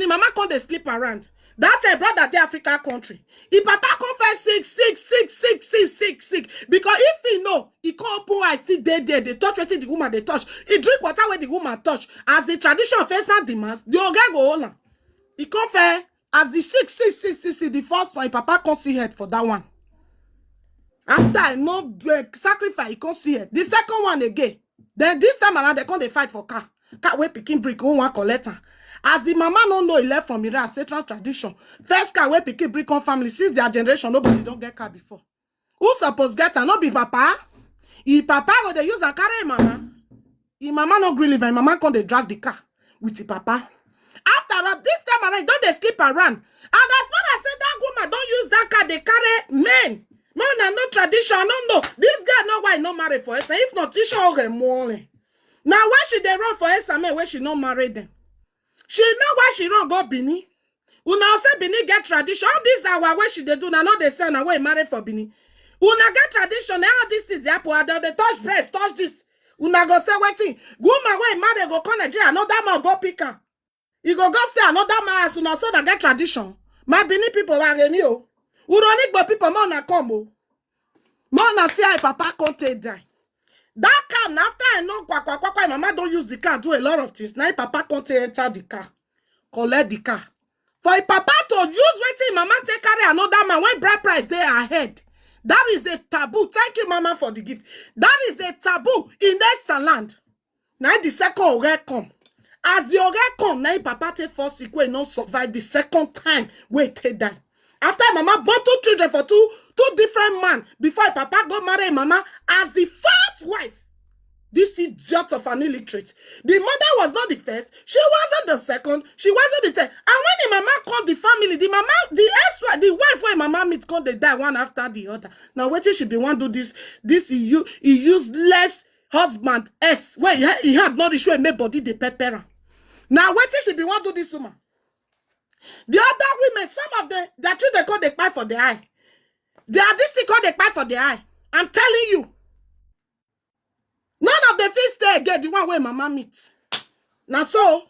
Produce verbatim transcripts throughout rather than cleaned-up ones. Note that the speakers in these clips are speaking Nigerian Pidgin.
Mama come dey sleep around. That time brother dey Africa country. Him papa come first sick, sick, sick, sick, sick, sick, sick. Because if he know, he come open eye, still dey there, dey touch wetin the woman dey touch. He drink water wey the woman touch. As the tradition face am demands, the oga go hold am. He come fair as the sick, sick, sick, sick, sick, the first one, him papa come see head for that one. After I no, eh, sacrifice, he come see head. The second one again. Then this time around, they come dey fight for car. Car wey pikin bring, who wan collect am. As the mama no know, he left from Iran, ancestral tradition. First car wey pikin bring come family, since their generation, nobody don get car before. Who suppose get am? No be papa? Him papa go dey use am carry him mama. Him mama no gree leave am. Him mama come dey drag the car with him papa. After all, this time around, he don dey sleep around. And as far as say that woman don use that car dey carry men, man, na no tradition, no, no. This girl know why he no marry for Esa. If not, Tisha Oge Mole. Now why she dey run for Esa men wey she no marry them? She know why she run go Benin. Una say Benin get tradition. All this our wey she dey do, na no dey sell, na wey marry for Benin. Una get tradition, na all these things dey happen. And they dey touch breast, touch this. Una go say wetin? Woman wey marry go come Nigeria, another man go pick am. He go go stay another man house. Una so na get tradition. My Benin people, wa remi o. Uronigbo people, ma una come o. Ma una see how him papa come take die. That car, na after I know kwa, kwa, kwa, kwa, him mama don use the car do a lot of things. Now him papa come take enter the car, collect the car. For him papa to use wetin him mama take carry another man when bride price dey ahead. That is a taboo. Thank you, mama, for the gift. That is a taboo in Esa land. Now the second oga come. As the oga come, now him papa take first sick wey no survive the second time wey take die. After him mama born two children for two, two different man before him papa go marry him mama as the fourth wife. This idiot of an illiterate. The mother was not the first. She wasn't the second. She wasn't the third. And when the mama called the family, the mama, the ex, the wife wey mama meet come dey die one after the other. Now wetin she be wan do this, this e u-, e useless husband S wey he, he had no issue make body dey pepper am. Now wetin she be wan do this woman? The other women, some of the, their children come dey kpai for their eye. Their this thing come dey kpai for their eye. I'm telling you. None of them fit stay again, the one wey mama meet. Na so,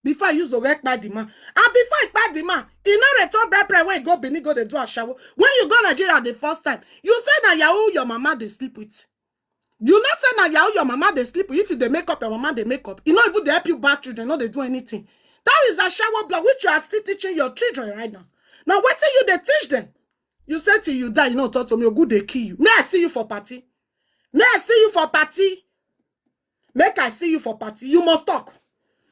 before I use the word kpai the man. And before I kpai the man, he no return bride price wey he go Benin go dey do ashawo. When you go Nigeria the first time, you say na yahoo your mama dey sleep with. You know say na yahoo your mama dey sleep with. If you dey make up, your mama dey make up. E no even dey help you bath children, no dey do anything. That is ashawo blood which you are still teaching your children right now. Now wetin you dey teach them? You say till you die, you no talk to me, Ogu dey kill you. May I see you for party? May I see you for party? Make I see you for party. You must talk.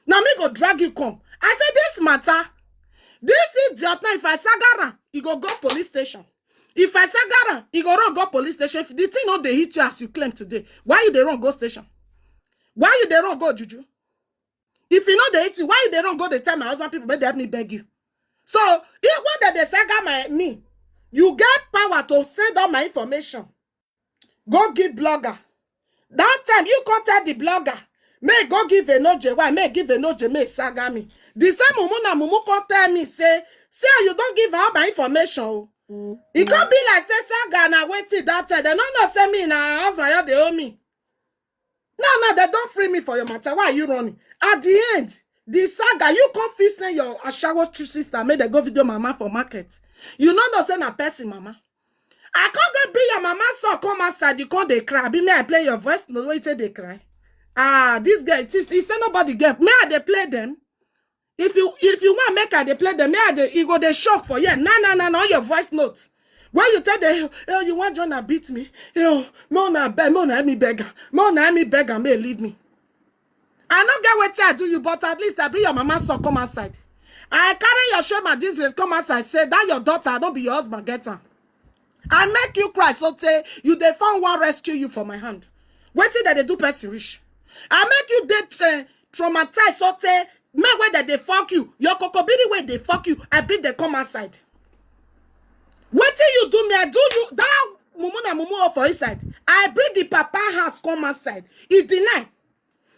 Now me go drag you come. I say this matter, this idiot now, if I saga am, he go go police station. If I saga am, he go run go police station. If the thing no dey hit you as you claim today, why you dey run go station? Why you dey run go juju? If e no dey hit you, why you dey run go dey tell my husband people make they help me beg you? So if when dem dey saga my me, you get power to send all my information. Go give blogger. That time you come tell the blogger, may go give Enoje, why may give Enoje, may saga me. The same mumu na mumu come tell me say, see how you don give her all my information o. E come be like say saga na wetin that time. Dem no know say me na her husband, you dey owe me. No, no, they don't free me for your matter. Why are you running? At the end, the saga, you come fit send your ashawo true sister, make dem go video mama for market. You no know say na person mama. I can't go bring your mama so come outside, you come dey cry. Be me, I play your voice, no way take dey cry. Ah, this girl, it is, he say nobody get. Me, I dey play them. If you, if you want make I dey play them, me, I dey, e go dey shock for here. Na, na, na, na, your voice note. When you tell them, oh, you want Jonah beat me? Oh, no, na beg, no, na me beg am. No, na me beg am, may leave me. I no get wetin I do you, but at least I bring your mama son come outside. I carry your shame and disgrace come outside. Say that your daughter, I don't be your husband, get am. I make you cry, so tey you dey find one rescue you for my hand. Wetin that they do person rich? I make you dey tra-, traumatized, so tey men wey that they fuck you. Your kokobiri wey they fuck you, I bring them come outside. Wetin you do me, I do you. That mumu na mumu all for inside. I bring the papa house come outside. He deny.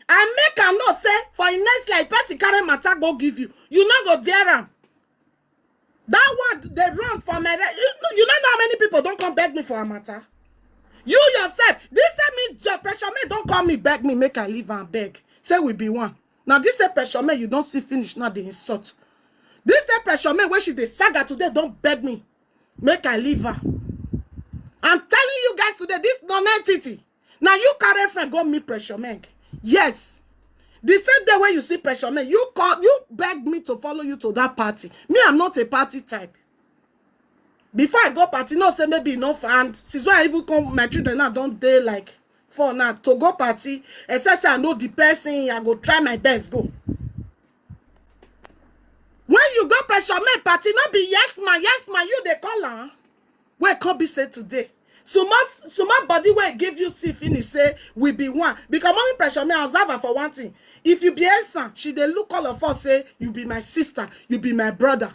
I make am know say for the next life, person carry matter go give you. You no go dare am. That one they run for my re-, you, you no know how many people don't come beg me for a matter. You yourself, this same me your pressure me don't call me beg me make I leave and beg. Say we be one. Now this same pressure me you don't see finish now they insult. This same Pressure Men wey she dey saga today don beg me make I leave her. I'm telling you guys today, this non-entity. Now you carry friend go meet Pressure Men. Yes. The same day when you see Pressure Men, you call, you beg me to follow you to that party. Me, I'm not a party type. Before I go party, no say maybe enough. And since when I even come, my children now don't dey like for now to go party. Except say I know the person, I go try my best go. When you go Pressure Men party, no be yes man, yes man, you dey call am. Wey come be say today, small small body wey give you see finish say we be one, because Mommy Pressure Men observe her for one thing. If you be Esan, she dey look all of us say you be my sister, you be my brother.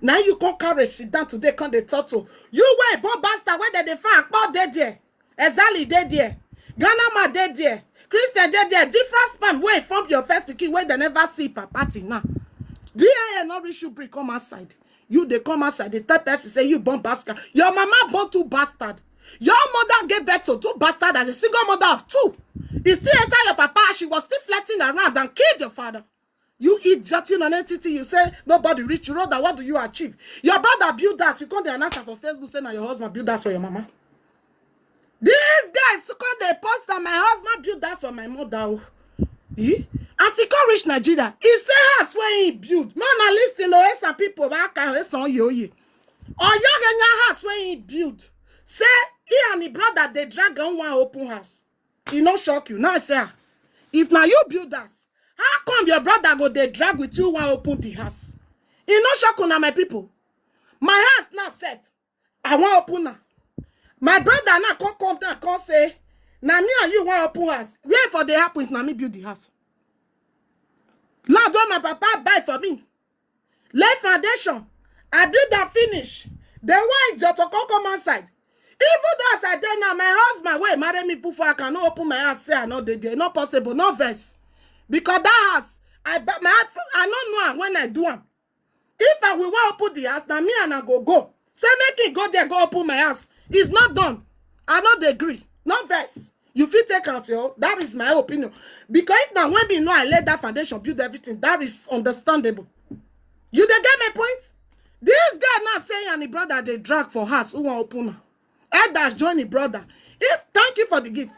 Now you come carry sit down today, come dey talk to you wey born bastard wey dem dey find akpo dey there. Ezali dey there. Ghana man dey there. Christian dey there. Different sperm wey form your first pikin wey dem never see papa till now. D N A no reach you, bring come outside. You dey come outside, dey tell person say you born bastard. Your mama born two bastard. Your mother gave birth to two bastard as a single mother of two. E still enter your papa, she was still flirting around and killed your father. You idiot, you non-entity, you say nobody reach you, rather, what do you achieve? Your brother build house, you come dey announce am for Facebook say na your husband build house for your mama. These guys come dey post that my husband build house for my mother. Oh. Eh? As he come reach Nigeria, he say house wey he build. Man, na listen, oh, some people back, eh, some yo, ye. Oyo Kenya house wey he build. Say he and his brother dey drag on one open house. E no shock you. Now I say, ah, if na you build house, how come your brother go dey drag with you one open the house? E no shock una, my people. My house now sef, I wan open am. My brother now come come down, come say, na me and you wan open house. Where for dey happen if na me build the house? Land wey my papa buy for me, lay foundation, I build am finish. Then why Joto come come outside? Even though as I dey now, my husband wey marry me put for, I cannot open my house say I no dey there. Not possible, no vex. Because that house, I buy my, I no know am when I do am. If I will wan open the house, na me and I go go. Say make him go there, go open my house. It's not done. I no dey gree. No vex. You fit take am say, oh, that is my opinion. Because if na when me know I lay that foundation, build everything, that is understandable. You dey get my point? This guy now say and his brother dey drag for house, who wan open am? Elders join his brother. If, thank you for the gift.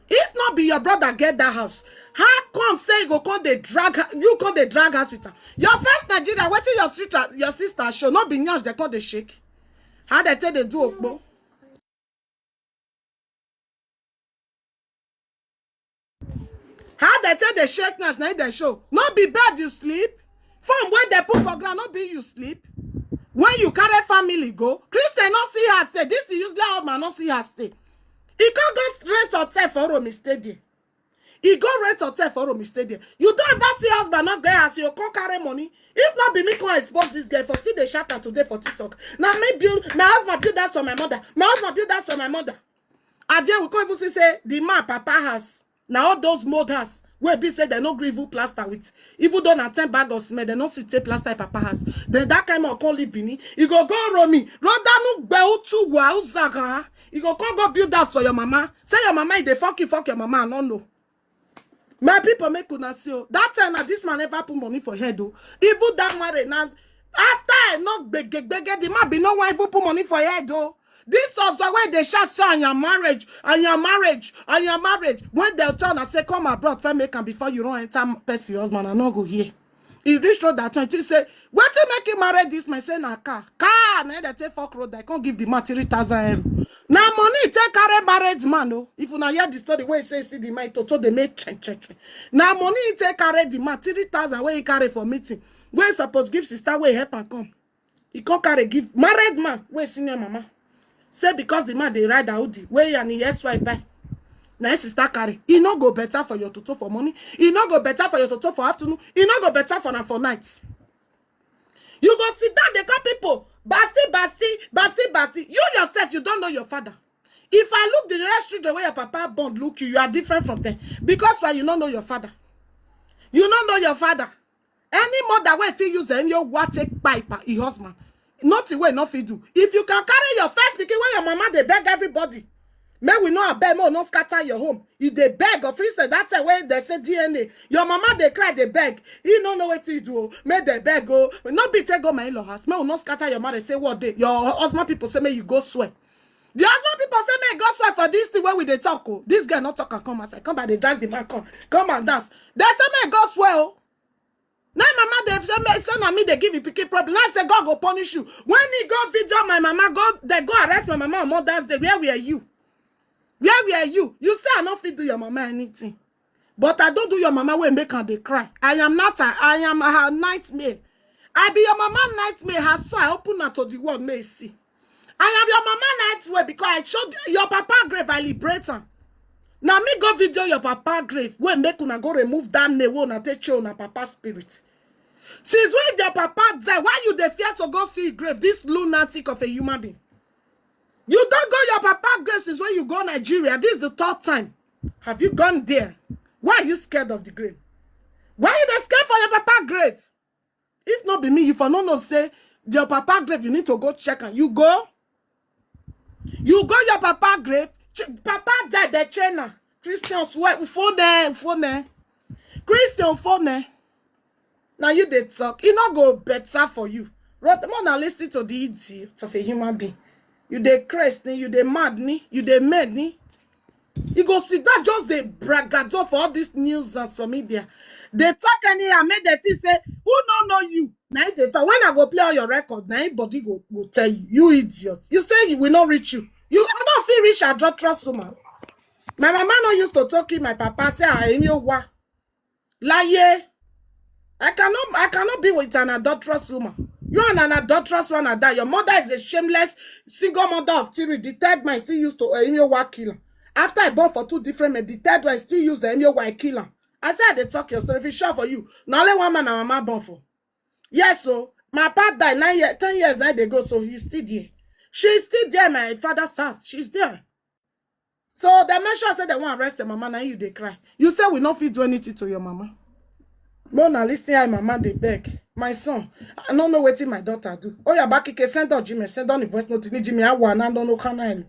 If not be your brother get that house, how come say you go come dey drag her, you come dey drag house with her? Your first Nigeria, wetin your sister, your sister show, no be nyash they come dey shake. How they take dey do okpo? How they take dey shake nyash, na im they show. No be bed you sleep. Foam wey they put for ground, no be you sleep. When you carry family go, Christian no see her stay. This useless old man no see her stay. He can't go rent hotel for Rome, stay there. He go rent hotel for Rome, stay there. You don't ever see husband not get as you come carry money. If not be me, come expose this girl for still dey shout am today for TikTok. Now me build, my husband build that for my mother. My husband build that for my mother. And then we can't even see say the man papa house. Now all those mold house wey be say they no gree even plaster with. Even though na ten bag of cement, they no see take plaster papa house. Then that kind of come leave Benin. You go go Romi. Rodanu gbeutu wa uzaga. You go come go build house for your mama. Say your mama e dey fuck you, fuck your mama, I no know. My people, make una see, oh. That time na this man never put money for head, oh. Even that marriage, now after I no gbege gbege, the man be no one even put money for head, oh. This also where they shall say, "I am marriage, I am marriage, I am marriage." When they turn and say, "Come abroad, first make am before you don't enter person husband," I no go here. He reach road that time, he say, "Wetin make you marry this man?" Say, "Na car." Car, na they take fuck road, they can't give the man three thousand euro. Now money take carry married man, oh. If una hear the story where he say, see the man, toto they make chen chen chen. Now money he take carry the man three thousand where he carry for meeting. Where he suppose give sister where he help and come. He can't carry give married man where senior mama. Say because the man they ride Audi, where he and his ex-wife buy. Now his sister carry. He no go better for your toto for money. He no go better for your toto for afternoon. He no go better for na for night. You go sit down, they call people, "Basti, Basti, Basti, Basti." You yourself, you don't know your father. If I look the rest children where your papa born, look you, you are different from them. Because why? You don't know your father. You don't know your father. Any mother wey fit use any your wa take pipe her husband, nothing wey no fit do. If you can carry your first pikin wey your mama dey beg everybody, Make we no abeg, make we no scatter your home. You dey beg of recent that time wey dem say D N A. Your mama dey cry, dey beg. You no know wetin you do o. Make dem beg o. No be take go my in-law house. Make we no scatter your marriage. Say what dey. Your husband people say make you go swear. The husband people say make go swear for this thing wey we dey talk o. This girl no talk and come outside. Come back, dey drag the man come. Come and dance. Dem say make go swear o. Now mama dey say make say na me dey give the pikin problem. Now say God go punish you. When he go video my mama, go they go arrest my mama on Mother's Day. Where were you? Where were you? You say I no fit do your mama anything. But I don do your mama wey make am dey cry. I am not a, I am her nightmare. I be your mama nightmare. Her soul, I open her to the world, may see. I am your mama nightmare because I showed your papa grave, I liberate am. Na me go video your papa grave wey make una go remove that name wey una take show una papa spirit. Since when your papa die, why you dey fear to go see grave? This lunatic of a human being. You don go your papa grave since when you go Nigeria. This is the third time. Have you gone there? Why are you scared of the grave? Why you dey scared for your papa grave? If not be me, you for no know say your papa grave, you need to go check am. You go, you go your papa grave. Ch- papa died, the trainer. Christian swear, phone there, phone there. Christian phone there. Now you dey talk. E no go better for you. Rot- More na listen to the idiot of a human being. You dey crazy, you dey mad, you dey mad. You go sit down, just dey bragado for all this news and social media. Dey talk anyhow, make dem think say who no know you. Na you dey talk. When I go play all your record, na him body go, go tell you. You idiot. You say you will not reach you. You are not fit reach adulterous woman. My mama no used to talk in my papa say I am your wa. Lie. I cannot I cannot be with an adulterous woman. You are an adulterous one and that. Your mother is a shameless single mother of three. The third man still used to uh, Emiowa killer. After I born for two different men, the third one still use Emiowa killer. I say I dey talk your story. If it's sure for you, now only one man and mama born for. Yes, so my papa died nine years, ten years now they go, so he's still there. She's still there, my father's house. She's there. So they make sure say they want arrest the mama. Now you they cry. You say we not fit do anything to your mama. Mona, listen, I mama they beg. My son, I don't know what my daughter do. Oh, your back can send out Jimmy, send on the voice note to Jimmy. I want I don't know can I. Now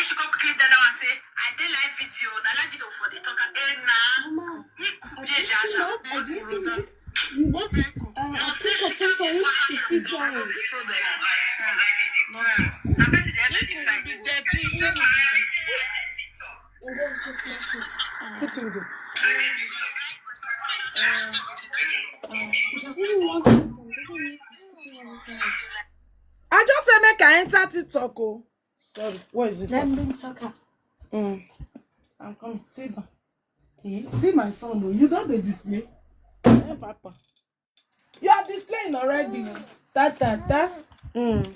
she come quickly tell that one say I did live video. Na live video for the talk. Eh, nah. He could be a jaja. What is wrong? What be echo? No, say TikTok is what happened. Nonsense. I bet the end of the fight. Be dirty. You say Put him there. I just say make I enter TikTok. Oh. Sorry, where is it? Let me talk up. Mm. I'm coming. Sit down. Eh, see my son, oh. You don't dey display. Eh, Papa. You are displaying already. Ta ta ta. Mm.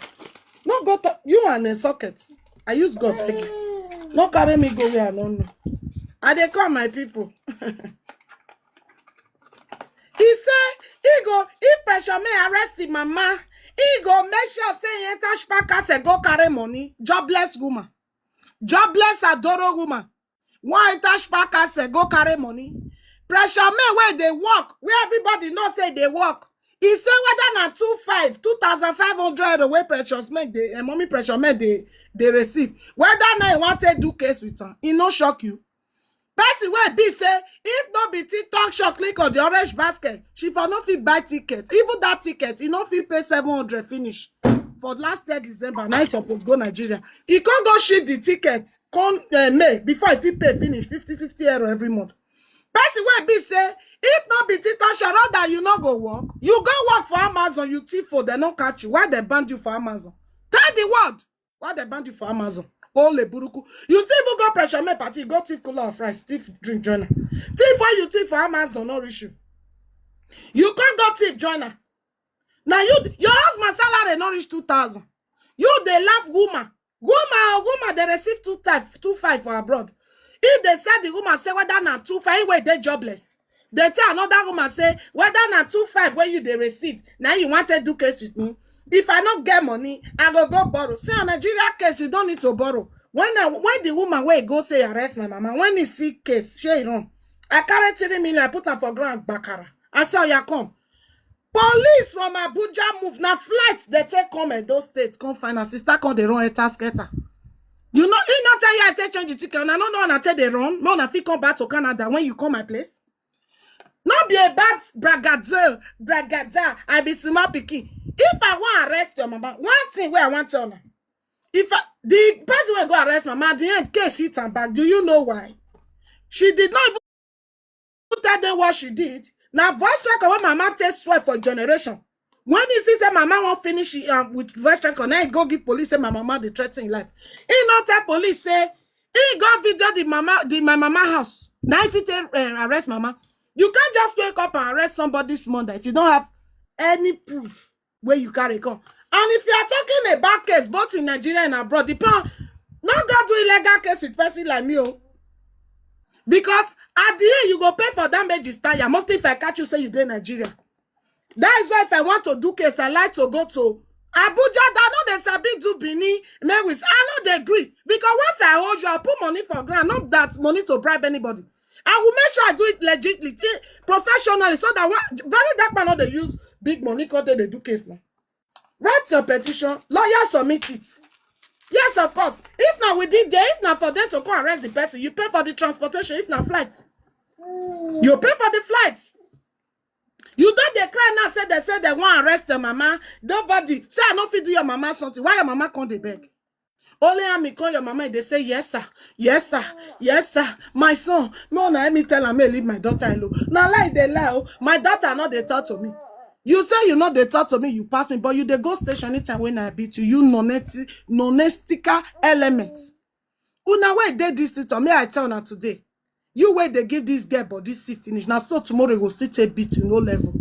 No go to you and the socket. I use God beg you. No carry me go where I don't know. I dey call my people. He say he go if pressure may arrest the mama. He go make sure say he enter Shpakase go carry money. Jobless woman. Jobless Adoro woman. Why enter Shpakase go carry money? Pressure men where they work, where everybody know say they work. He say whether na two five, two thousand five hundred away pressure men they uh, mommy pressure men they they receive. Whether na you want to do case with her, it no shock you. Person wey be say if no be TikTok shop click on the orange basket, she for no fit buy ticket. Even that ticket, e no fit pay seven hundred finish. For last year December, na I suppose go Nigeria. E come go ship the ticket, come uh, May before e fit pay finish fifty fifty euro every month. Person wey be say if no be TikTok shop that you no go work, you go work for Amazon, you thief for dem no catch you. Why dem ban you for Amazon? Tell the world. Why they ban you for Amazon? Ole buruku. You still even go pressure me party, go thief cooler of rice, thief drink joiner. Thief why you thief for Amazon, no reach you. You can't go thief joiner. Now you your husband salary not reach two thousand. You they love woman. Woman, woman, they receive two type, two five for abroad. If they said the woman say whether na two five, anyway, they jobless. They tell another woman say whether na two five where you they receive. Now you want to do case with me. If I not get money, I go go borrow. Say on Nigeria case, you don't need to borrow. When I, when the woman where go say arrest my mama, when he see case, she run. I carry three million, I put her for ground, Bakara. I say, oh, yeah, come. Police from Abuja move. Na flight they take come Edo State, come find her sister, come dey run enter scatter. You know, he not tell you I take change the ticket, and I don't know, and I take the run. No, I fit come back to Canada when you come my place. Not be a bad bragado, bragada. I be small pikin. If I want arrest your mama, one thing where I want to know. If I, the person will go arrest mama, at the end, case hit and back. Do you know why? She did not even tell them what she did. Now, voice tracker when mama take swear for generation. When he see say mama won't finish it, um, with voice tracker, now he go give police say my mama dey threaten life. He not tell police say he go video the mama, the my mama house. Now if you take uh, arrest mama, you can't just wake up and arrest somebody this Monday if you don't have any proof where you carry come. And if you are talking about case both in Nigeria and abroad, the pound not go do illegal case with person like me, oh. Because at the end you go pay for damages tire. Mostly if I catch you say you dey Nigeria. That is why if I want to do case, I like to go to Abuja. That no dey sabi do Benin. Make we s- I no dey agree because once I hold you, I put money for ground. Not that money to bribe anybody. I will make sure I do it legitly, eh, professionally, so that one very dark man no dey use big money come take dey do case now. Write your petition, lawyer submit it. Yes, of course. If na within there, if na for them to come arrest the person, you pay for the transportation. If na flight, you pay for the flight. You don't dey cry now. Say they say they want arrest the mama. Nobody say I no fit do your mama something. Why your mama come dey beg? Only am call your mama. They say yes sir, yes sir, yes sir. My son, no na me tell am me leave my daughter alone. Na lie they lie. Oh. My daughter not they talk to me. You say you not they talk to me. You pass me, but you they go station anytime when I beat you. You non nonestical element. Una where they this to me. I tell una today. You where they give this girl body see finish. Now so tomorrow you go still take beat you no level.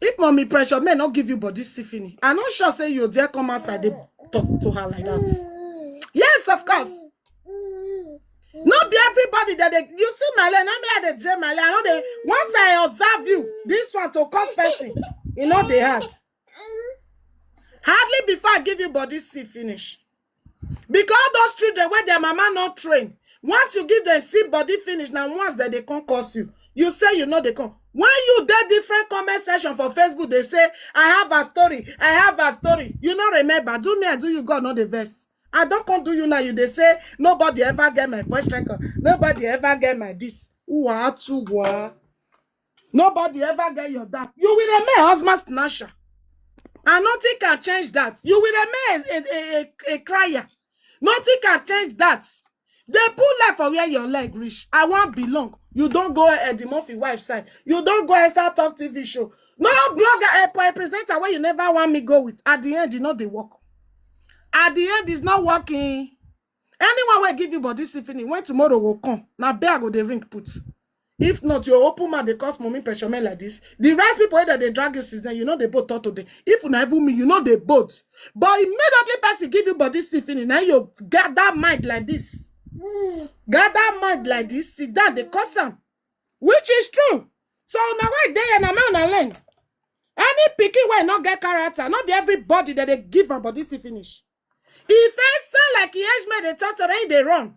If mommy pressure, men not give you body see finish. I'm not sure say you dare come outside they talk to her like that. Yes, of course. Not be everybody that they you see my leg. I mean I dey my leg. I know they once I observe you, this one to cause person, you know they hard. Hardly before I give you body see finish. Because those children where their mama not train, once you give them see body finish, now once that they can't curse you, you say you know they come. When you did different comment section for Facebook, they say, I have a story, I have a story. You not remember, do me, I do you, God, not the verse. I don't come do you now. You they say nobody ever get my voice record. Nobody ever get my this. Who are to what? Nobody ever get your that. You will remain husband snatcher. And nothing can change that. You will remain a, a, a, a crier. Nothing can change that. They put life for where your leg reach. I want belong. You don't go Eddie Murphy wife side. You don't go Esther Talk T V show. No blogger, a presenter where you never want me go with. At the end, you know they work. At the end, it's not working. Anyone will give you body symphony when tomorrow will come. Now bear go the ring put. If not, your open mouth they cause mommy pressure men like this. The rest people that they drag you since then, you know they both talk today. If you not even me, you know they both. But immediately person give you body symphony, now you gather mind like this. Gather mind like this, sit down, they cause some. Which is true. So now why they and amount and learn. Any picking where not get character, not be everybody that they give a body symphony. If it sound like he age made a talk to rain they run.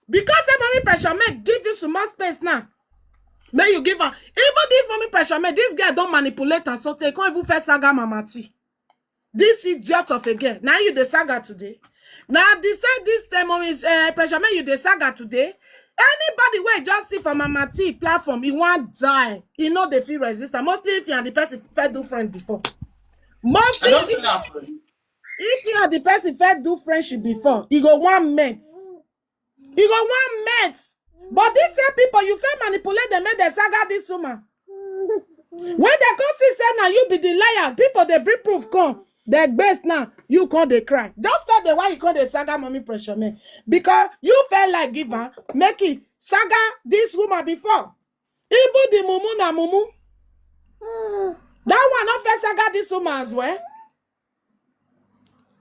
Because say mommy pressure make give you some more space now. May you give her. Even this mommy pressure make this girl don't manipulate and so they can't even first saga mama tea. This idiot of a girl. Now you the saga today. Now they say this uh, mommy uh, pressure make you the saga today. Anybody where just see for mama tea platform, he want die. He know they feel resistance. Mostly if you and the person fed do friend before. Mostly if you and the person fed do friendship before, he go one met. He go one met. But these same people, you feel manipulate them, make the saga this woman. When they come see say now you be the liar, people they bring proof come. They base now, you come they cry. Just tell them why you come the saga mommy pressure me. Because you felt like give her, make it saga this woman before. Even the mumu na mumu. That one not first saga this woman as well.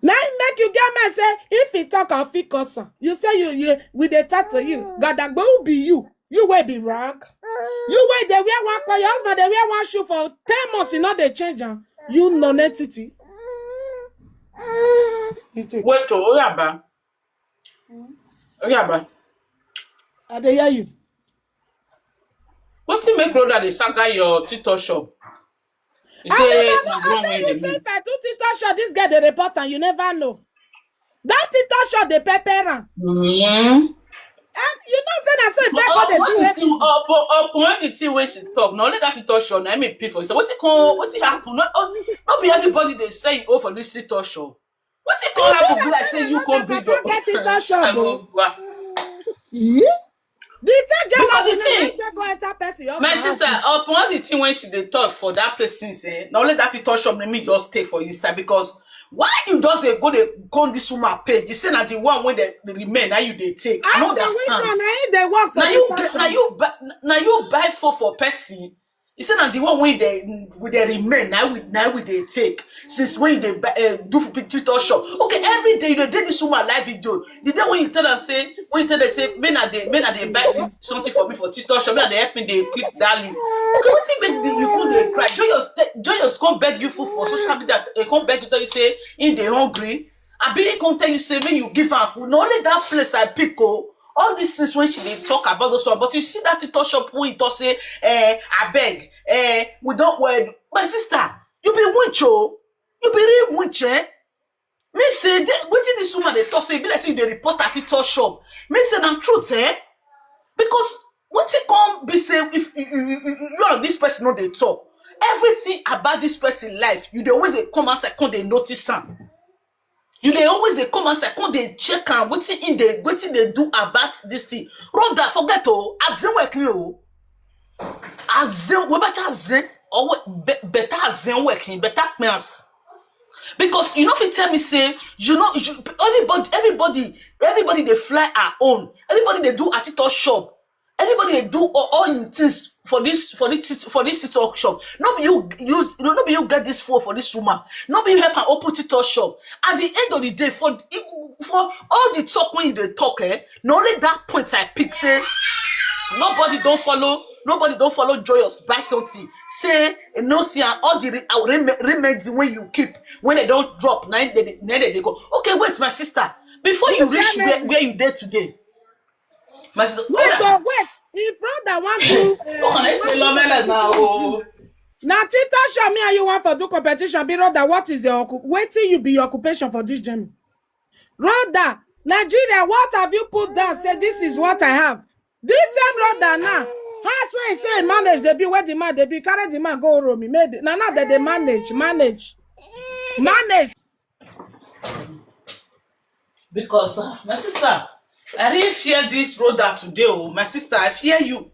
Now he make you get man say if he talk and fit cause am. You say you you we dey talk to you. God that will be you. You will be rag. You will they wear one cloth. Your husband they wear one shoe for ten months. You know they change am. You non-entity. You take. Wait, oh, Oyaba. Oyaba. I dey hear you. Wetin make brother dey saga your tito shop? You say na the one wey dey make. If I do TikTok show, this girl dey report and you never know. That TikTok show dey pepper am. Mm-hmm. And you know say na so if I go dey do everything. Upon everything wey she talk, na only that TikTok show na me pay for. So wetin come, wetin happen? No, no be everybody dey say oh for this TikTok show. Wetin come happen be like say you come bring your get TikTok show. Yeah. The same jealousy na go enter person. My sister, upon all the thing when she dey talk for that place since, eh, na only that TikTok shop make me just stay for inside because why you just dey go dey come this woman page? You say na the one wey dey remain, na you dey take. I no understand. Ask the which one, na him dey work for the fashion. Na you buy phone for person. You say na the one wey dey we dey remain, na we na we dey take. Since when you dey buy, uh, do for TikTok shop, okay, every day you dey dey this woman live video. The day when you tell am say, when you tell them say, make I dey, make I dey buy something for me for TikTok shop, make I dey help me dey click that link. Okay, wetin make the, you come dey cry? Joyous, Joyous come beg you food for social media. He come beg you, tell you say he dey hungry. Abi he come tell you say make you give am food. Na only that place I pick oh. All these things when she dey talk about those one, but you see that TikTok shop wey he talk say, eh, abeg, eh, we don well. My sister, you be winch oh. You be real winch, eh? Me say, wetin this woman dey talk say, e be like say you dey report at TikTok shop. Me say na truth, eh? Because wetin come be say if you, you, you, you and this person no dey talk, everything about this person life, you dey always dey come outside, come dey notice am. You dey always dey come outside, come dey check am, wetin him dey, wetin dey do about this thing. Rhoda, forget oh, azinwek ni oh. Azin, we better azin, or we, be, better azin working, better plans. Because you no fit tell me say you know you, everybody, everybody, everybody dey fly her own. Everybody dey do at TikTok shop. Everybody dey do all, all in things for this, for this tit- for this TikTok shop. No be you use, no, no be you get this phone for this woman. No be you help her open TikTok shop. At the end of the day, for for all the talk when you dey talk, eh, na only that point I pick say nobody don follow, nobody don follow Joyous buy something. Say no see am, all the re- uh, rem- remedy when you keep when they don drop, na im they na im they dey go. Okay, wait, my sister. Before you reach where, where you dey today, my sister, wait, oh, wait. If Rhoda want to, no, I play love like now. Oh. Na TikTok shop me and you want for do competition. Be Rhoda, what is your occu- wetin you be your occupation for this journey? Rhoda, Nigeria, what have you put down? Say this is what I have. This same Rhoda now. House where he say manage the bill where the man dey be carry the man go room. He made na now that they manage, manage, manage. Because uh, my sister, I really fear this Rhoda today. Oh, my sister, I fear you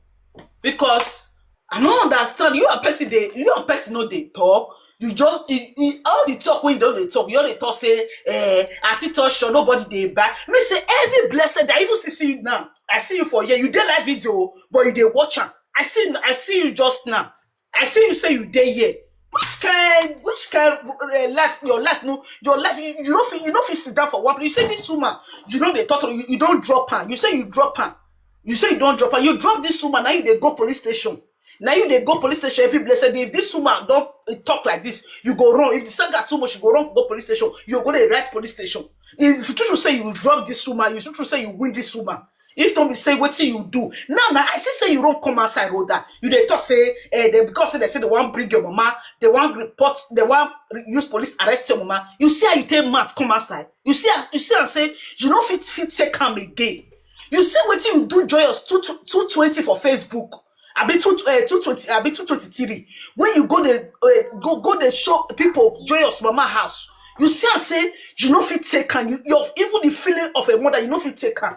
because I no understand. You and person dey, you and person no dey talk. You just you, you, all the talk when you don't dey talk, you only talk say, eh, at TikTok shop nobody dey buy. Me say every blessed day, I even see see you now. I see you for here. You dey live video, but you dey watch am. I see I see you just now. I see you say you dey here. Which kind, which kind uh, life? Your life, no, your life. You, you don't feel, you don't feel sit down for one place. You say this woman, you know they talk to you. You don't drop her. You say you drop her. You say you don't drop her. You drop this woman. Now you dey go police station. Now you dey go police station every blessed day. If this woman don't uh, talk like this, you go wrong. If the saga too much, you go wrong. Go police station. You go the right police station. If you should say you drop this woman, you should say you win this woman. If don't be say wetin you do now, now I see say you don't come outside Rhoda. You dey talk say eh, they because say they say they want bring your mama, they want report, they want use police arrest your mama. You see how you take mouth come outside. You see as you see and say you no fit fit take am again. You see wetin you do Joyous two two twenty for Facebook. I be two uh, two twenty. I be two twenty three. When you go the uh, go go the show people Joyous mama house. You see and say you no fit take am. You, you have even the feeling of a mother. You no fit take am.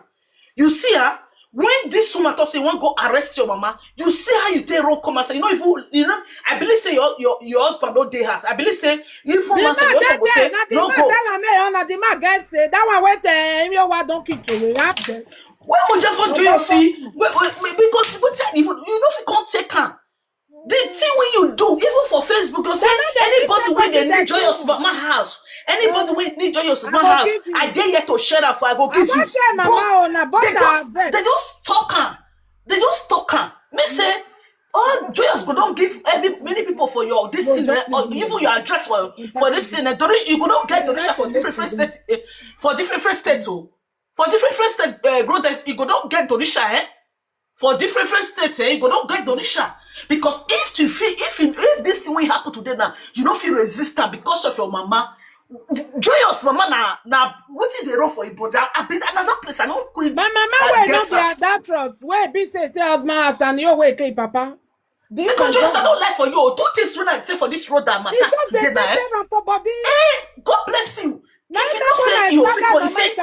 You see her when this woman talk say wan go arrest your mama, you see how you take run come outside. You know if you you know I believe say your your your husband no dey house. I believe say if woman say your husband go say no go. Tell am eh, na the man get say that one wey tell him your wife don kick to wey rap them. When mo jẹ fọ joyous see because wetin I even you no fit come take am. The thing wey you do, even for Facebook, you say anybody wey dey need joyous mama house, anybody wey need joyous mama house, I dey here to share am for. I go give you. But they just they just talk am. They just talk am. Me say all joyous go don give every many people for your this thing eh, or even your address for for this thing eh, Dori- you go don get donation for different different state eh, for different different state o for different different state eh, grow dem you go don get donation eh, for different different state eh, you go don get donation because if You fit, if you, if this thing wey happen today now, you no fit resist am because of your mama. Joyous mama na, na wetin dey run for im body. I be another place. I no quit. My mama wey no be adulterous, wey be say stay husband house and your way kill papa. This Because Joyous, I don't lie for you. Two things when I take for this road that matter. He just dey today now, eh? Pepper am for body. Eh, God bless you. If you don't say you fit, you say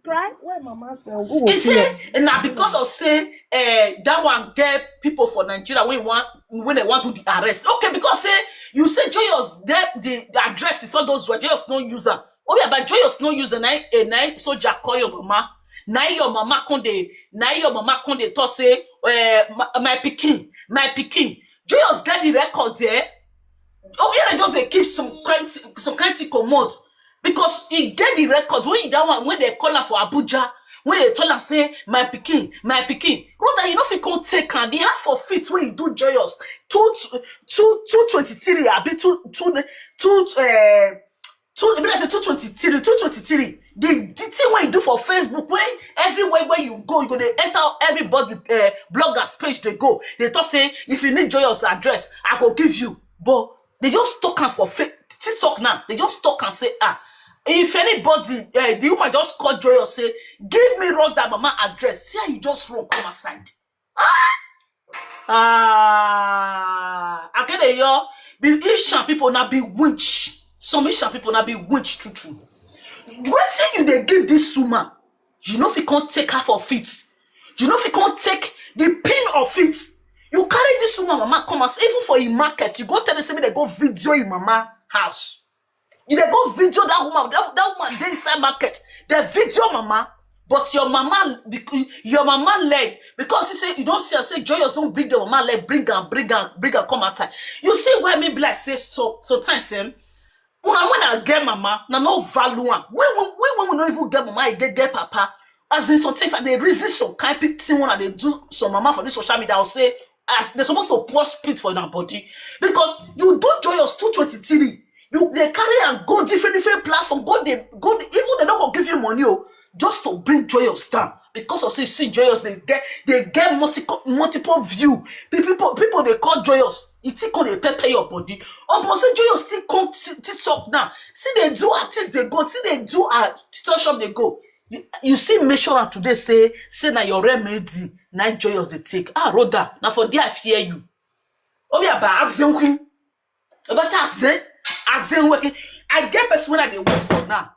Cry. Where mama say? He say na because of say eh, that one get people for Nigeria when want when they want to the arrest. Okay, because say you say Joyous get the, the address is all those were Joyous no user. Oh yeah, but Joyous no user na eh, na soldier call your mama. Na your mama come dey na your mama come dey talk say eh, my, my pikin, my pikin. Joyous get the record there. Oh yeah, they just they keep some kind some kind thing comot. Because he get the record when he that one when they call am for Abuja, when they tell am say my pikin, my pikin, brother, you know if you can't take am, the half of it when you do Joyous, two two two twenty three, I be two two two uh, two be like say two twenty three, two twenty three. The the thing when you do for Facebook, when everywhere where you go, you go they enter everybody uh, bloggers page they go. They talk say if you need Joyous address, I go give you. But they just talk am for fa- TikTok now. They just talk and say, ah, if anybody, eh, the woman just call Joyous say, give me road that mama address. See how you just run come aside. Ah, ah, I get it, yo. Be Ishan people now be winch. Some Ishan people now be winch true true. Wetin you dey give this woman? You know if you can't take her for feet. You know if you can't take the pain of it. You carry this woman mama come as even for a market. You go tell them say they go video in mama house. You dey go video that woman. That, that woman dey inside market. They video mama, but your mama, bec- your mama leg because you say you don't see. I say Joyous don't bring your mama leg. Bring her, bring her, bring her. Come outside. You see where me be like say so sometimes eh, una when I get mama, na no value am. We we we when we no even get mama, I get get papa. As in sometimes I dey reason some kind pe- thing when I dey do some mama for this social media. I'll say as they're supposed to pour spit for your body because you do Joyous two twenty three. You they carry and go different different platform. Go they go they, even they don't go give you money oh, just to bring Joyous down because of say see Joyous they get they get multiple multiple view. Pe- People people they call Joyous. It still call they pepper your body. Oh, but say Joyous still come t- TikTok now. See they do artists they go. See they do art TikTok shop they go. You, you still make sure that today say say na your remedy na Joyous they take. Ah, Rhoda, now for there I fear you. Oh yeah, but as in queen. But as in as in working. I get person when I dey wait for now.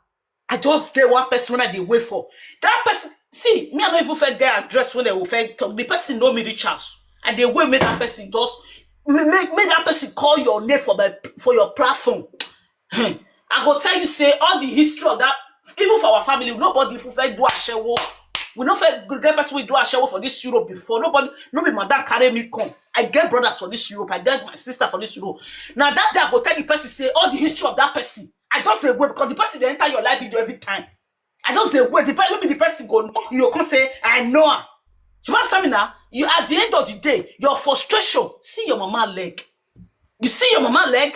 I just get one person when I dey wait for. That person, see, me I don't even first get address when they will first talk. The person know me reach house. And they will make that person just ma- make make that person call your name for my for your platform. Hmm. I go tell you say all the history of that even for our family nobody if we first do ashewo. We no first get person we do ashewo for this Europe before. Nobody, no be madam carry me come. I get brothers for this Europe. I get my sister for this Europe. Now that day I go tell the person say all the history of that person. I just dey wait because the person dey enter your life video every time. I just dey wait. The person, maybe the person go, you go come say, I know her. You understand me now? You at the end of the day, your frustration, see your mama leg. You see your mama leg?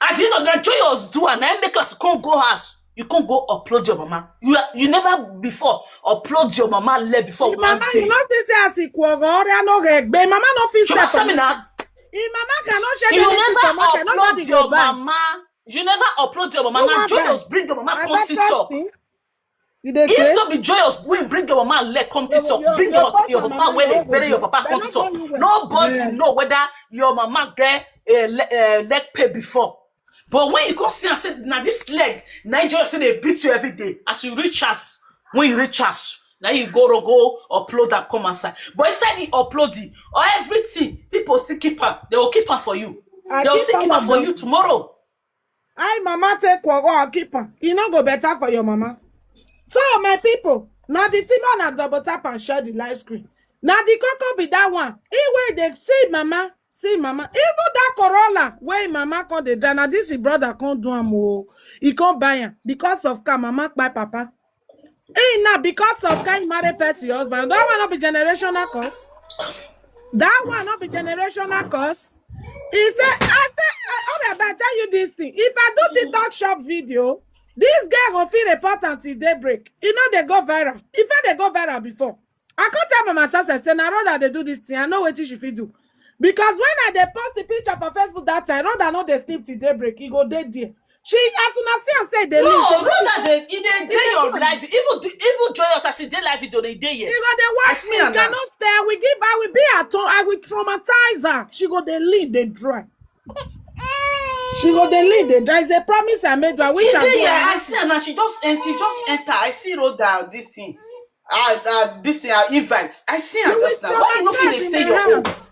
At the end of the day, Joyous do and I make us come go house. You can't go upload your mama. You are, you never before upload your mama leg before one Mama, day. You know this as he kwogore no regbe. Mama no fit You understand me step. Now? Him mama cannot share You anything never for market. Upload Nobody your go buy. Mama. You never upload your mama. No Now one buy. Joyous bring your mama I come just TikTok. Think. You dey If craze? Not be Joyous when bring your mama leg come Your- TikTok, your- bring your your, boss your and mama mama when no they go bury your do. papa They come no TikTok. call you well. Nobody Yeah. Know whether your mama get a le- uh, leg pay before. But when you come see and say, now this leg, now Joyous say they beat you every day. As you reach us, when you reach us, now you go to go upload and come outside. But inside the uploading or everything, people still keep her. They will keep her for you. I They will keep still keep her her for for you tomorrow. I mama take kwogwo and keep am. E no go better for your mama. So my people, now the team on a double tap and share the live screen. Now the coco be that one. He where they see mama, see mama. Even that Corolla where mama come dey drive. Now this his brother come do am oh. He come buy am because of car mama buy papa. Hey, now because of kind married person husband, that one not be generational curse. That one not be generational curse. He said, I say, I, okay, but I tell you this thing. If I do TikTok shop video, this girl go feel report until daybreak. You know they go viral. If I they go viral before, I can't tell my sister say, na Rhoda they do this thing. I know what she fit do. Because when I dey post the picture for Facebook that time, Rhoda no dey sleep till daybreak. E go dey there. She, as una see am say e dey lean, say No, Rhoda, dey e dey dey your life. Even do- even Joyous, as e dey life, e don dey here. She go dey watch see me. am now. Cannot stay. I will give. I will be at home. I will traumatize her. She go dey lean, dey dry. She go dey lean, dey dry. It's a promise I made her, which She I dey do. here. I see am now. She just enter. She just enter. I see Rhoda. This thing. Ah, ah, this thing. I invite. I see her You will just now. Why you no fit dey traumatize stay in your my home? house.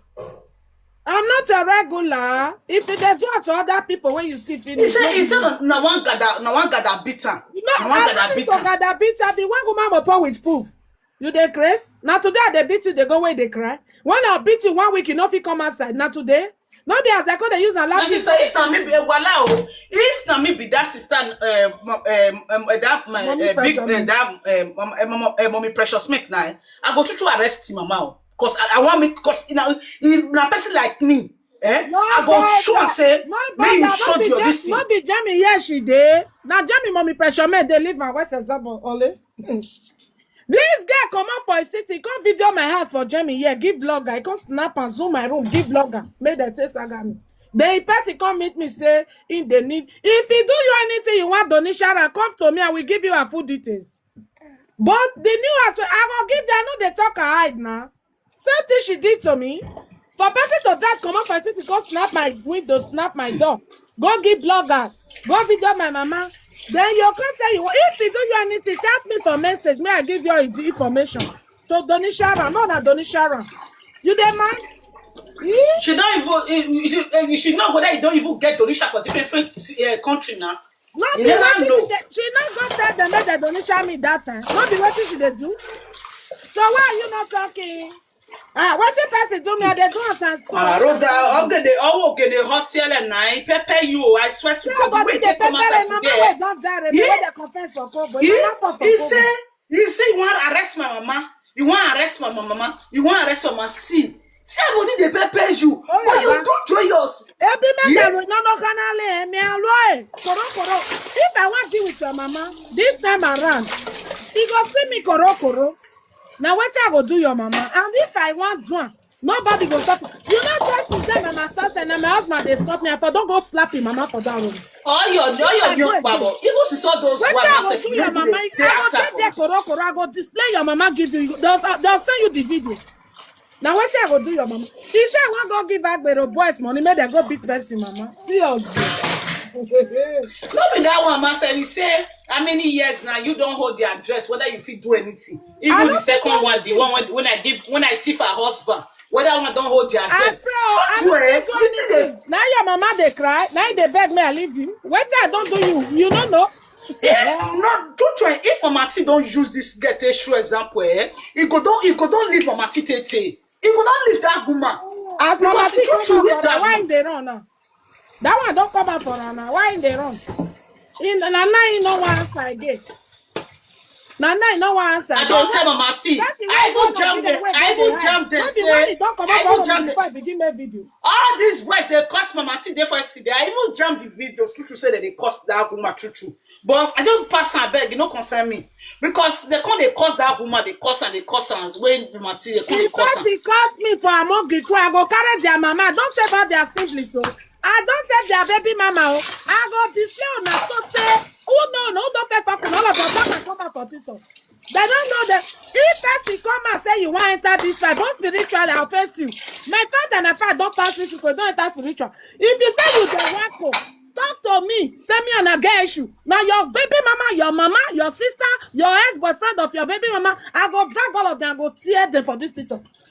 I'm not a regular. If you dey do it to other people when you see He finish, said, no he be said, me. na na one gather, na one gather beat am. No, Na one I gather don't need beat to am. gather beat her. Be one woman upon with poof. You dey craze? Now today I dey beat you, they go where they cry. When I beat you one week, you no fit come outside. Now today, no be as I could use and My laugh. sister, if na me be wala o, if na me be that sister, um, um, um, uh, that my Mommy uh, big pressure uh, me. that um, um, uh, mommy, uh, mommy precious make na, I go chuchu arrest him mama o, cause I, I want make cause na if na person like me, eh, No I go show am bother, say no make you bother, show no be your Jam, this thing. No be Jamie here she dey. Now Jamie mommy pressure me dey leave her. Where's Ezebo Ole? This girl come up for a city, come video my house for Jamie here, give blogger. I come snap and zoom my room, give blogger. Make dem take saga me. The person come meet me say in the need. If he do you anything you want, Donisha, come to me. I will give you her full details. But the new house, I go give them. No, they talk and hide now. Same thing she did to me. For person to drive come up for city, go snap my window, snap my door, go give bloggers, go video my mama. Then you come say you if he do you anything, chat me for message. May I give you the information. So Donisha, no, na Donisha. You dey mad? Eh? She don't even eh, she, eh, she know whether you don't even get Donisha for different different uh, country now. No You be never wetin know. she dey, she no go tell them make dem Donisha me that time. No be wetin she dey do. So why are you not talking? Ah, wetin person do me? I dey do am times two. Ah, Rhoda, okay, they all okay, they hot yellow now. Pepper you, I swear to God, the Nobody way dey they come pepper outside him mama today. Wey don die, He, wey dey confess for Kobo. Him he, mama for he Kobo. say, he say you want arrest my mama. You want arrest my mama. You want arrest my mama. See, see, I go need the pepper you. Oh, But you yeah, do joyous. Ebi Yeah. mẹ́ta ló iná ló kaná lé ẹ̀mí alóè kòrókòró. If I wan deal with your mama this time around, e go see me kòrókòró. Na wetin I go do your mama, and if I wan do am, nobody go stop. You know, just to say na my sister, na my husband dey stop me. I for don go slap him mama for that room. All your, all your I go young again. Babo. Even since all those Wetin one I now, go sef, do you your know mama? they stay I go after take there for. kòrókòró. I go display your mama give you. They'll, they'll send you the video. Na wetin I go do your mama? He say I wan go give Agbero boys money make dem go beat person mama. See us. No be that one, master. He say, how many years now you don't hold the address? Whether you fit do anything, I even no the fit do second one, the anything. One when, when I give, when I thief her husband, whether one don't hold the I address. pray o, I True, no eh? fit do Wetin dey anything. Now your mama dey cry, now you dey beg me I leave you. Wetin I don do you? You no know. If not, don't try. If Mama T don't use this get a show example, eh? He go don't, he go don't leave Mama T tete. He go don't leave that woman. As Because Mama she T don't come you out with for that her, why woman. him dey run now? That one don come out for her now. Why him dey run? He, na now he no wan answer again. Na now he no wan answer I again. don't tell Mama T. That thing I wey even go jam give them. away I go even dey jam hide. them. No be when he Say, don comot I for even room jam them. before he begin make video. All these boys they curse Mama T dey for yesterday. I even jam the videos. True, true say that they curse that woman. True, true. But I just pass and beg. You know, concern me because they come they curse that woman. They curse and they curse and when Mama T they come they curse Because am. He caught me for among the crew, I go carry their mama. Don't save all their siblings, so I don't save their baby mama. Oh, I go display on a so say who know, no, don't pay for all of them. Don't come out for this one. They don't know that if person come and say you want enter this fight, both spiritually, I'll face you. My father and my father don't pass this people, don't enter spiritual. If you say you dey wacko, talk to me. Say me and a get issue. Now your baby mama, your mama, your sister, your ex-boyfriend of your baby mama, I go drag all of them, I go tear them for this thing.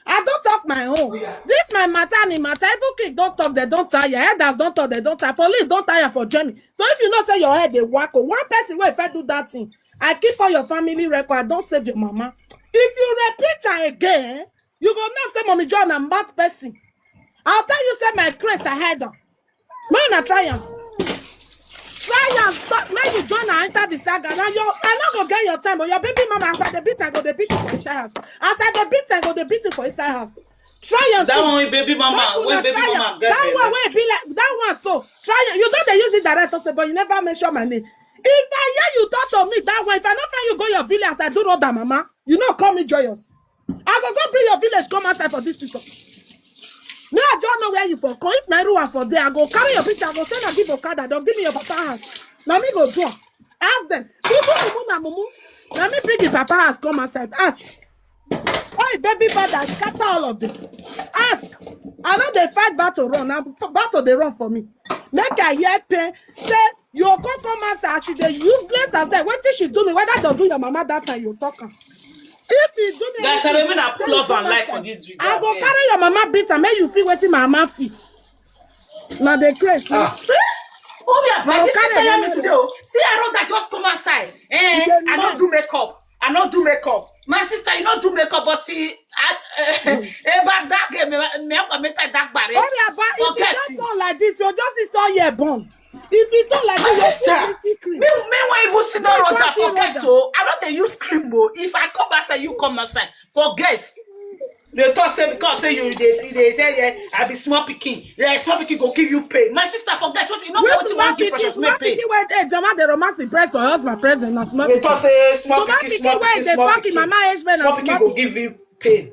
I don't talk my own. This my matter and him matter. Even king don't talk, they don't tire. Elders don't talk, they don't tire. Police don't tire for Jamie. So if you know say your head dey wacko, one person wey fit do that thing, I keep all your family record. I don't save your mama. If you repeat am again, you go know say Mommy Joy na mad person. I'll tell you say my grace ahead am. Make una try am. Try am. But make you join and enter the saga. Now your, I no go get your time, but your baby mama, as I dey beat, I go dey beat you for inside house. As I dey beat, I go dey beat you for inside house. Try am. That See. One with baby mama, Make when una baby try am. Mama get That one baby. Wey be like that one so. Try am. You know they use it direct, but you never mention my name. If I hear you talk to me that way, if I no find you go your village as I do road and mama, you know call me joyous. I go go bring your village come outside for this picture. No, I just Where you for come? If na Iruwa for there, I go carry your picture, I go send am give Okada, dem give me your papa house. Na me go do am. Ask dem. Even mumu na mumu. Na me bring the papa house come outside. Ask. Why baby father scatter all of them? Ask. I no dey fight battle run. Na battle dey run for me. Make I hear pain. Say you come come outside. She dey useless herself. Wetin she do me? Whether dem do your mama that time, you talk am. If you do me, Guys, I anything, mean, I say pull you up come and like for outside. this video. I go Abeg. Carry your mama beat am. Make you feel wetin my mama feel. Na the craze. Ah. Obi, I I'll beg you carry to tell your me mama. Today. Oh. See, I wrote that just come outside. Eh, You dey I mad. Don't do makeup. I don't do makeup. My sister, you don't do makeup, but see, I, eh, about that game, me, me, I make that dark barrier. Obi, but if you Forget just it. Talk like this, you just see all year born. If you talk like My this, you sister, see me, pretty cream. Me, me, when even see no Don't road try that see road forget that. So I don't dey use cream, oh. If I come outside, you come outside. Forget. They talk say because say you dey you dey say, yeah, I be small pikin. Yeah, small pikin go give you pain. My sister, forget what you know. Wait What to you my want give pikin, Precious small May pain. Pikin wey dey jama dey romance in breast or husband present na small They pikin. Talk say small To my pikin, small pikin wey pikin, dey small fuck in pikin. Mama age when na Small pikin small go pikin. Give you pain.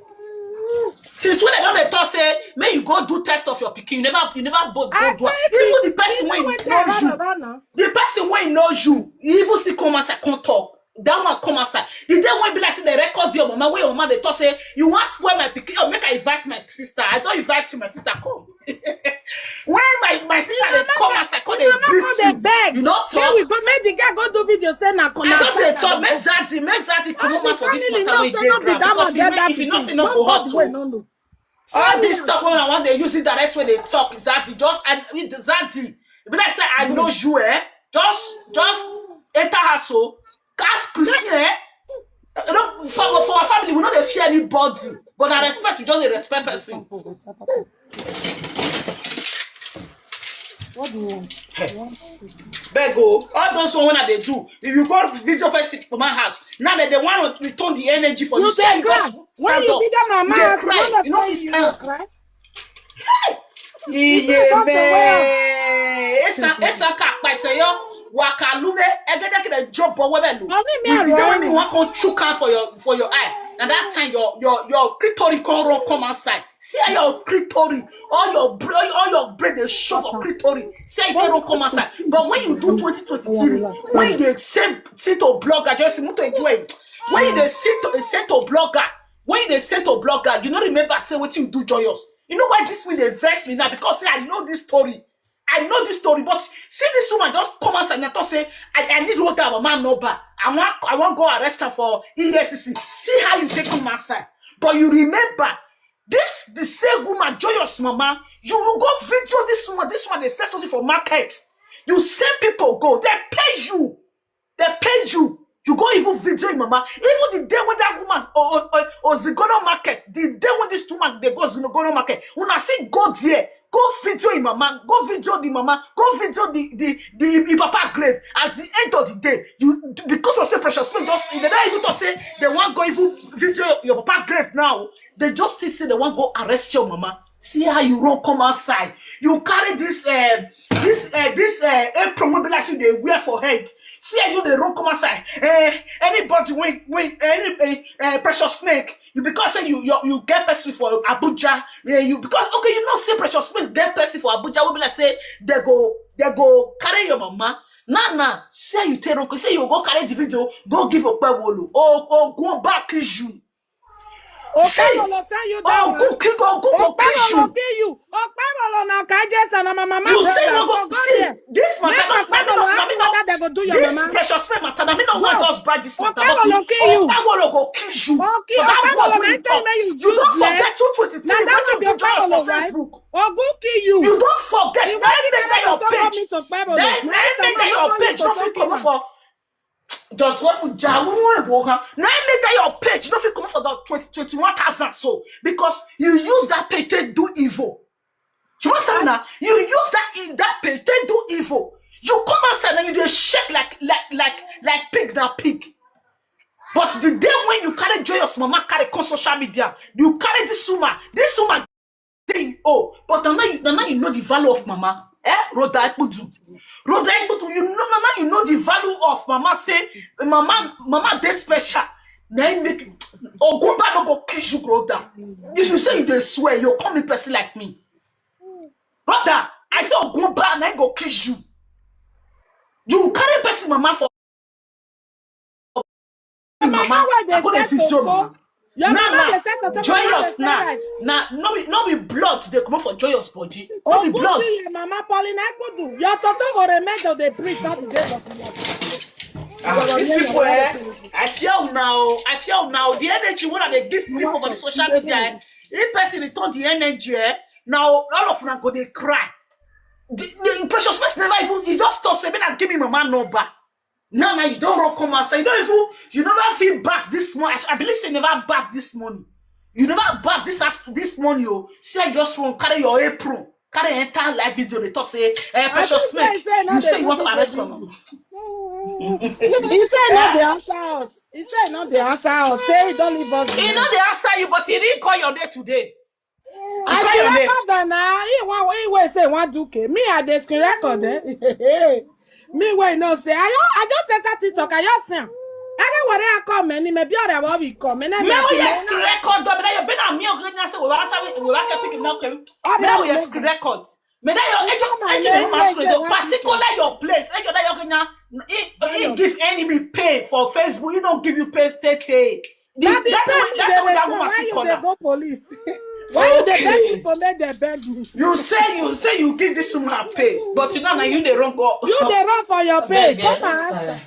Since when I don't dey talk say may you go do test of your pikin, you never you never both go I do am. say Even the the person the wey one you dey know run you, around now. The person wey know you, you even still come outside, come talk. That one come outside. The day when be like say they record your mama, where your mama they talk say you want spoil my pikin, oh, make I invite my sister. I don't invite you, my sister come. When my my sister they come outside, come they Mama greet come dey you. Beg. You not Make talk. We go make the girl go do video say na I corner just dey side. Talk. Make Zaddy, make Zaddy come out for this matter wey dey ground because if you know say no go hot. All this stuff when I want they use it direct way they talk is Zaddy. Just I with Zaddy. Be like say I know you, eh? Just just enter her so. Cast Christian, eh? You know, for, for our family, we know they fear anybody. But I respect you, just dey respect person. What do you want? Beg, oh, all those one when they do, if you go video person for my house, now that they want to return the energy for you, say you just stand up. When you be that mama, You cry. You know, you stand. Iye me. Esa esa ka pete yo. Waka lume. Egede kide job for webe lu. You be there when you want come chook am for your for your eye. And that time your your your clitoris come run come outside. See how your clitoris, all your br- all your brain they show for clitoris. See how you run come outside. But when you do twenty twenty-three, when you dey send sit to blogger, just move to enjoy. When you dey sit to send to blogger, when you dey send to blogger, you no remember say wetin you do joyous. You know why this will dey vex me now? Because say I know this story. I know this story, but see this woman just come outside and talk say I, I need what our mama number. I want I want go arrest her for E F C C. See how you take come outside. But you remember this the same woman, joyous mama. You will go video this woman. This one they sell something for market. You send people go. They pay you. They pay you. You go even video your mama. Even the day when that woman or or, or, or Zigono market, the day when this two man they go Zigono market, when I see go there, go video your mama, go video the mama, go video the the the, the papa grave. At the end of the day, you because of say Precious May just they don't even talk say they want go even video your papa grave now. They just still say they want go arrest your mama. See how you run come outside. You carry this uh, this uh, this uh, apron wey be like say you dey wear for head. See how you dey run come outside. Uh, anybody wey wey any uh, uh, Precious May, you because say you you, you get person for Abuja. Uh, you because okay, you know say Precious May get person for Abuja wey be like say they go they go carry your mama. Now now, see how you take run come. Say you go carry the video, go give Okpewolo. Oh, oh, go back issue. See, Okpewolo send you that one. Ogun kill Ogun go kill Okpewolo you. Kill you. Okpewolo na Kaijesa na my mama. You say Brother, no go so go see there. This matter Make na na me Okpewolo no na ask me whether no they go do your this mama. Precious May matter na me no want No. Just buy this matter. Okpewolo But kill you. Okpewolo go kill you. Okay, For that Okpewolo word na wey you tell talk. me you You don't use there. Forget two twenty-three. Na that Wetin one be you do just for Okpewolo, right? Facebook. Ogun kill you. You don't forget. You Na want him to make that your talk page. me to Okpewolo. Then na him make that your page no fit comot for. Just one muja, one one go ha. Na him make that your page no fit comot for the twenty twenty-one thousand so because you use that page to do evil. You understand now? You use that in that page to do evil. You come outside and you dey shake like like like like pig na pig. But the day when you carry joyous mama, carry come social media, you carry this woman, this woman dey oh, but now you now you know the value of mama. Eh, Rhoda Ekpudu. Rhoda Ekpudu, you know now you know the value of mama. Say mama mama dey special. Na him make Ogunba no go kiss you, Rhoda. If you say you dey swear, you come in person like me. Brother, I say Ogunba na go kill you. You carry person mama for mama wey dey sell toto. Your mama dey sell toto. Joyous now. Na no be no be blood dey comot for Joyous body. No be blood. Your mama Paulina Egbudu. Your toto go remain to dey breathe all the days of your life. Ah, these people, eh, I fear now. I fear now. The energy wey I dey give people for the social media, eh, if person return the energy, eh, now all of una go dey cry. The, the Precious Mercy never even, he just stop say, "Make I give me mama number." Now, now you don't run come outside. You don't even, you never feel bath this morning. I, I believe say you never bath this morning. You never bath this after this morning. You say just run, carry your apron, carry enter live video. They talk say, eh, Precious Mercy, you say you want to arrest someone. He say not the answer us. He say not the answer us. Say he don't leave us. He not the answer you, but he didn't call your name today. I dey record am na. He wan he wey say he wan do K. Me I dey screen record eh. Me wey know say I don I just enter TikTok I just see am. Ege were akọ me ni me bi ọrẹ wọ bi kọ me na me. Me wey dey screen record o, me na your bena mi o gina say we wa sa we wa ke pick na ke. Me na we screen record. Me na your ejo ejo me ma screen do particular your place. Ejo na your gina he give enemy pay for Facebook. He don't give you pay stay. The, that way, that way that woman still call am. Go police. Why you dey beg people make dem beg me? You say you say you give this woman pay, but you know now you dey run go. You dey run for your pay. Come and ask her.